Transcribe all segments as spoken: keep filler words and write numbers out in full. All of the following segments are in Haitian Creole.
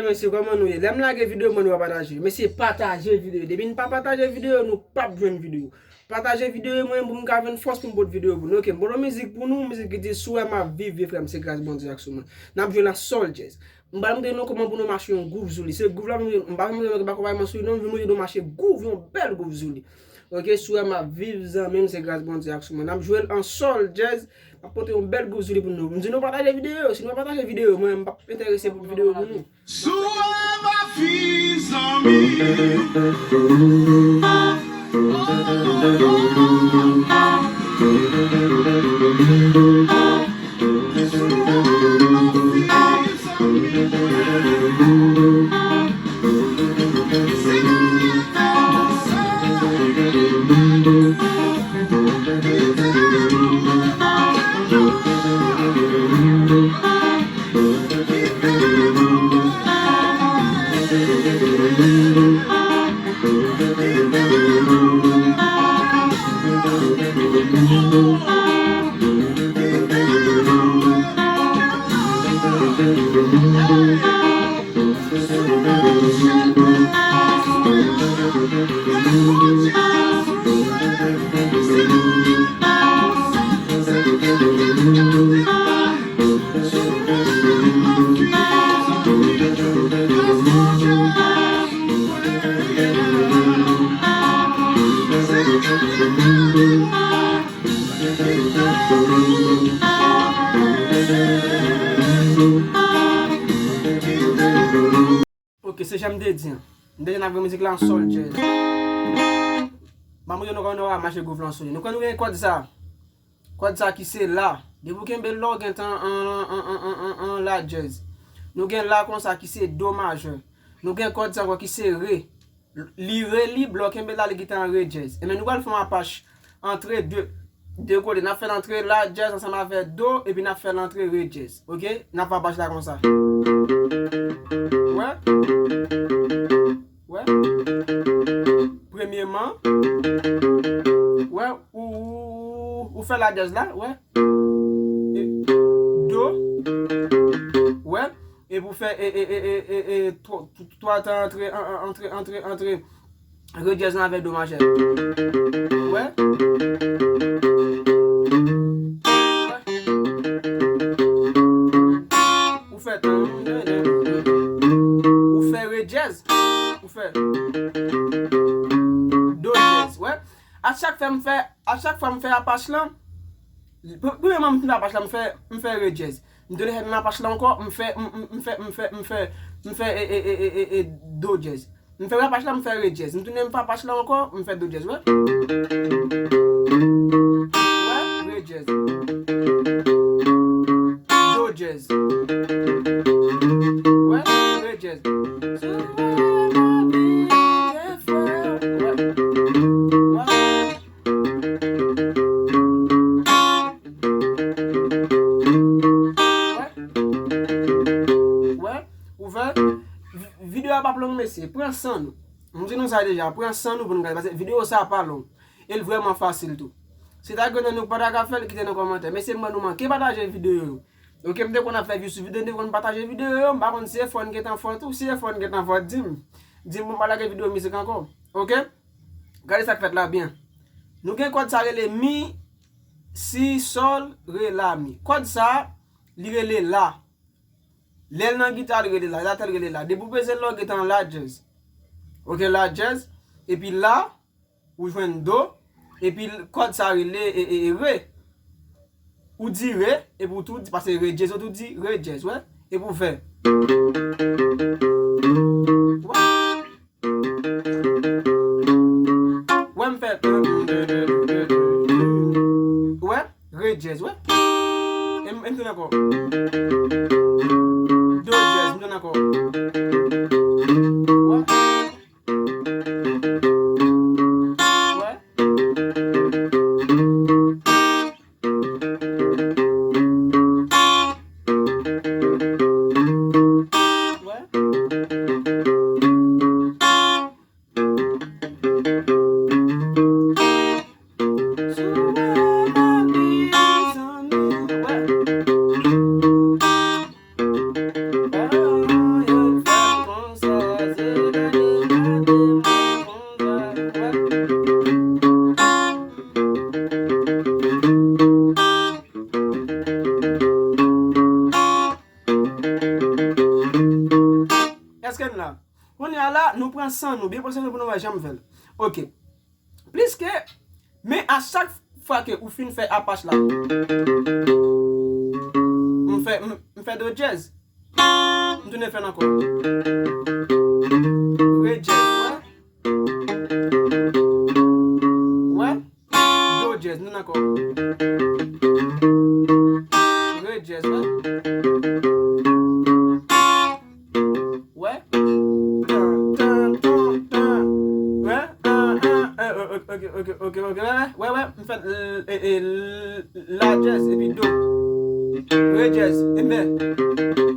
Mesye, kòman nou ye? Lè m lage videyo, mwen nou pa pataje. Mesye, pataje videyo. Depi n pa pataje videyo, nou p ap jwenn videyo. Pataje videyo mwen pou m ka jwenn fòs pou m pote videyo pou nou. Ok, m pote yon mizik pou nou, mizik ki di, "Si w wè m ap viv, vye frè m, se gras Bondye ak sou mwen." N ap jwe l an sol jazz. M pral montre nou kòman pou nou mache yon gwouv sou li. Se gwouv la, m pa montre nou akonpayman sou li, non, m vin montre nou mache gwouv, yon bèl gwouv sou li. Ok, si w wè m ap viv, zanmi m, se gras Bondye ak sou mwen. N ap jwe l an sol jazz, m ap pote yon bèl gwouv sou li pou nou. M di nou pataje videyo, si nou pa pataje videyo, mwen, m p ap enterese pou videyo pou nou. Si w wè m ap viv, zanmi. Ok, se jan m te di an. M te di n ap jwe mizik la an sol jazz. M ap montre nou kòman nou va mache gwouv la an sol. Nou kwè nou gen kòd sa. Kòd sa ki se la. Depi w kenbe l la, w gentan an, an, an, an, an, an la jazz. Nou gen la konsa ki se do majè. Nou gen kòd sa ankò ki se re. Li re, li blo, kenbe la, li gentan an re jazz. Ebyen, nou pral fè yon apach antre de, de kote. N ap fè l antre la jazz ansanm avè do, epi n ap fè l antre re jazz. Ok? N ap fè apach la konsa. Wè? Wè? Premyeman, wè, ou, ou, ou, ou fè la jazz la, wè? E, do, wè? Epi w fè, e, e, e, e, e, e, twa, twa tan antre, an, an, antre, antre, antre. Re jazz lan avè do majè. Wè? Ou fè tan. Ou fè re jazz. Ou fè do jazz. Wè? A chak fwa m fè, a chak fwa m fè apach lan, pre-, premyeman m fin fè apach lan, m fè, m fè re jazz. M toulefè nan apach lan ankò, m fè, m, m, m fè, m fè, m fè, m fè, e, e, e, e, e, e, do jazz. M fè apach lan, m fè re jazz. M tounen, m fè apach lan ankò, m fè do jazz, wè. Wè, re jazz. Do jazz. Wè, re jazz. Wè. Wè. Wè. Wè. Ou fè. Vi-, videyo a p ap long, mesye. Pran san nou. M di nou sa deja. Pran san nou pou nou gade. Paske videyo sa pa long. E l vrèman fasil tou. Si ta gen nan nou pa ta ka fè l, kite nan kòmantè. Mesye, m wè nou manke pataje videyo yo. Ok, m te konn ap fè view sou videyo, m te konn pataje videyo yo, m pa konn si efò n gentan fè tou, si efò n gentan fè, di m. Di m pou m pa lage videyo mizik ankò. Ok? Gade sa k fèt la byen. Nou gen kòd sa rele mi, si, sòl, re, la, mi. Kòd sa, li rele la. Lè l nan gita, li rele la, lè l atè, li rele la. Depi w peze l la, w gentan an la djèz. Ok, la djèz. Epi la, ou jwenn do. Epi l-, kòd sa rele, e, e, e, re. Ou di re, epi w tou di, paske re djèz, ou tou di re djèz, wè. Epi w fè. Wè. Wè m fè. Wè, re djèz, wè. E m, e m tounen ankò. Do djèz, m tounen ankò. Wè. Wè. Wè. Èske n la? Kounye a la, nou pran san nou, byen pran san nou pou nou wè jan m fè l. Ok. Pliske, men a chak fwa ke ou fin fè apach la, m fè, m, m fè do dyèz. M tounen fè l ankò. Re dyèz, wè. Wè. Do dyèz, nou ankò. Re dyèz, wè. Wè. Tan, tan, tan, tan. Wè. Ah, ah, ah, ok, ok, ok, ok, wè, wè, wè, wè, m fè, e, e, la dyèz, epi do. Re dyèz, e m fè.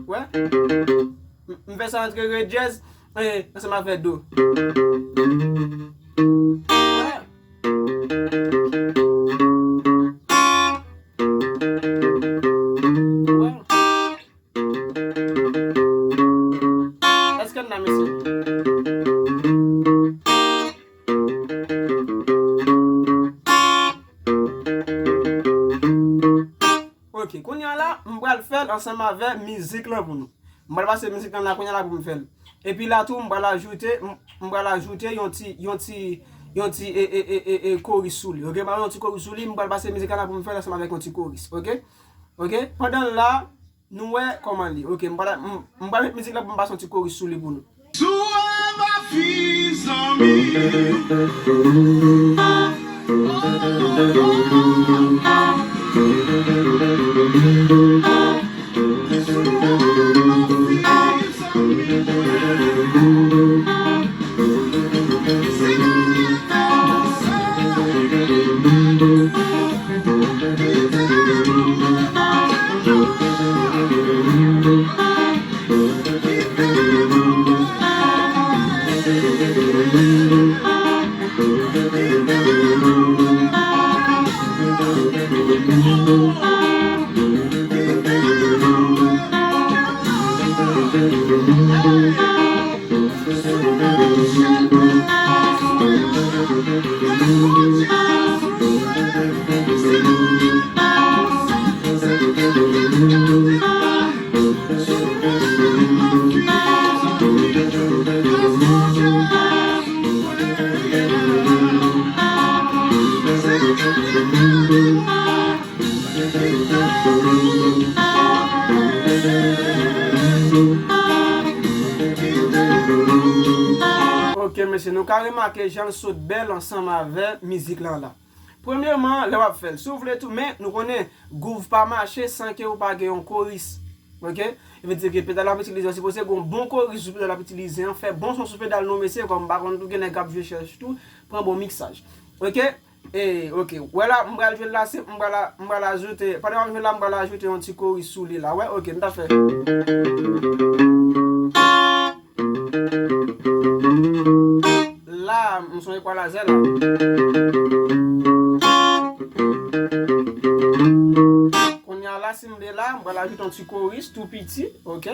Wè. M, m fè sa antre re dyèz, e, ansanm avè do. Wè. Wè. Èske n la, mesye? Ok, kounye a la, m pral fè l ansanm avè mizik lan pou nou. M pral pase mizik lan la kounye a la pou m fè l. Epi la tou, m pral ajoute, m, m pral ajoute yon ti, yon ti, yon ti, e, e, e, e, e, koris sou li. Ok, m pral yon ti koris sou li, m pral pase mizik lan la pou m fè l ansanm avèk yon ti koris. Ok? Ok? Pandan la, nou wè kòman li. Ok, m pral, m, m pral met mizik la pou m pase yon ti koris sou li pou nou. Sou ava fi zanmi. Ok, mesye, nou ka remake jan l sot bèl ansanm avè mizik lan la. Premyèman, lè w ap fè l, si w vle tou, men nou konnen gwouv pa mache san ke ou pa gen yon koris. Ok? E vle di ke pedal w ap itilize, w sipoze gen yon bon koris sou pedal w ap itilize an, fè bon son sou pedal nou, mesye, kòm m pa konn tou, gen nèg k ap jwe chèch tou, pran bon miksaj. Ok? E, ok. Wè la, m pral jwe l la, se, m pral, m pral ajoute, pandan m ap jwe l la, m pral ajoute yon ti koris sou li la. Wè, ok, m ta fè. La, m son ekwalizè la. Kounye a la, si m vle la, m pral ajoute yon ti koris tou piti, ok?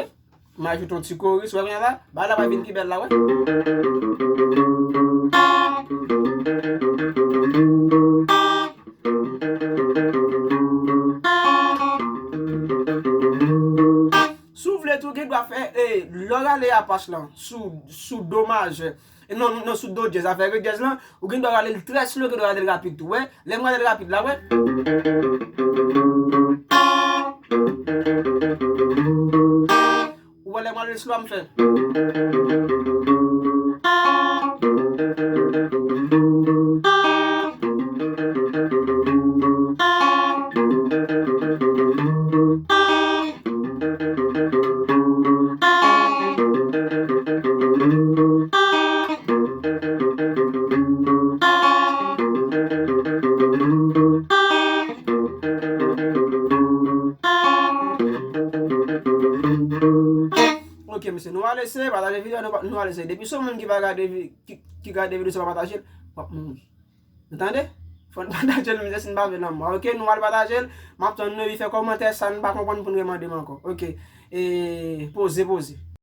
M ajoute yon ti koris, wè kounye a la, bagay la va vin pi bèl la, wè. Si w vle tou, gen dwa fè, e, lè w rale apach lan, sou, sou do majè, e non, non, sou do dyèz, afè re dyèz lan, ou gen dwa rale l trè slow, gen dwa rale l rapid tou, wè. Lè m rale l rapid la, wè. Ou wè lè m rale l slow, m fè. Ok, mesye, nou al eseye pataje videyo, nou, nou al eseye. Depi se yon moun ki pa gade vi-, ki, ki gade videyo, se pa pataje l, w ap mouri. Ou tande? Fò n pataje l, mizè, si n pa vle lanmò. Ok, nou al pataje l. M ap tann nou, epi fè kòmantè, sa n pa konprann pou n remande m ankò. Ok. E, poze, poze.